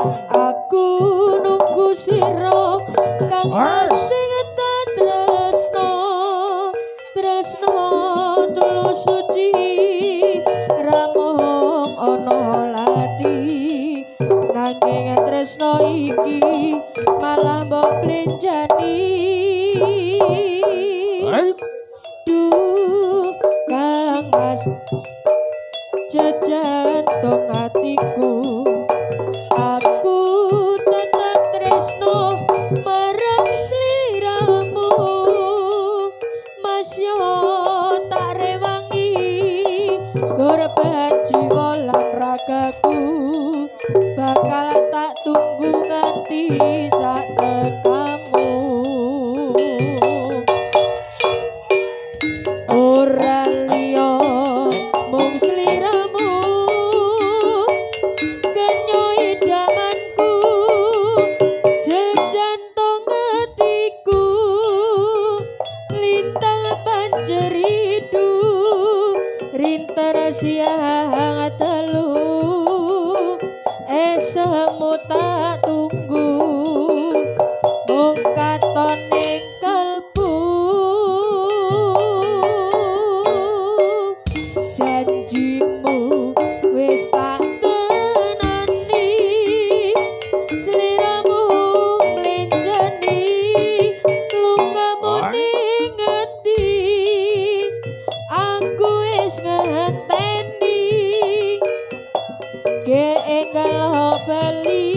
Aku nunggu sira kang sing tresno, tresno tulus suci ra mung ana lati, nanging tresno iki malah mbok blenjani. Duh Kang Mas jejantung atiku, aku tetep tresno marang sliramu. Mas yo tak rewangi korban jiwa lan ragaku, bakal tak tunggu nganti sak tekamu. Ora liya mung sliramu kenyo idamanku, jejantung atiku lintang panjeridu rinter siang telu esemu tak tunggu mung katon ing kalbu. Janjimu wis tak tenani, sliramu mlenjani lungamu ning ngendi, aku wis ngenteni ge enggal bali.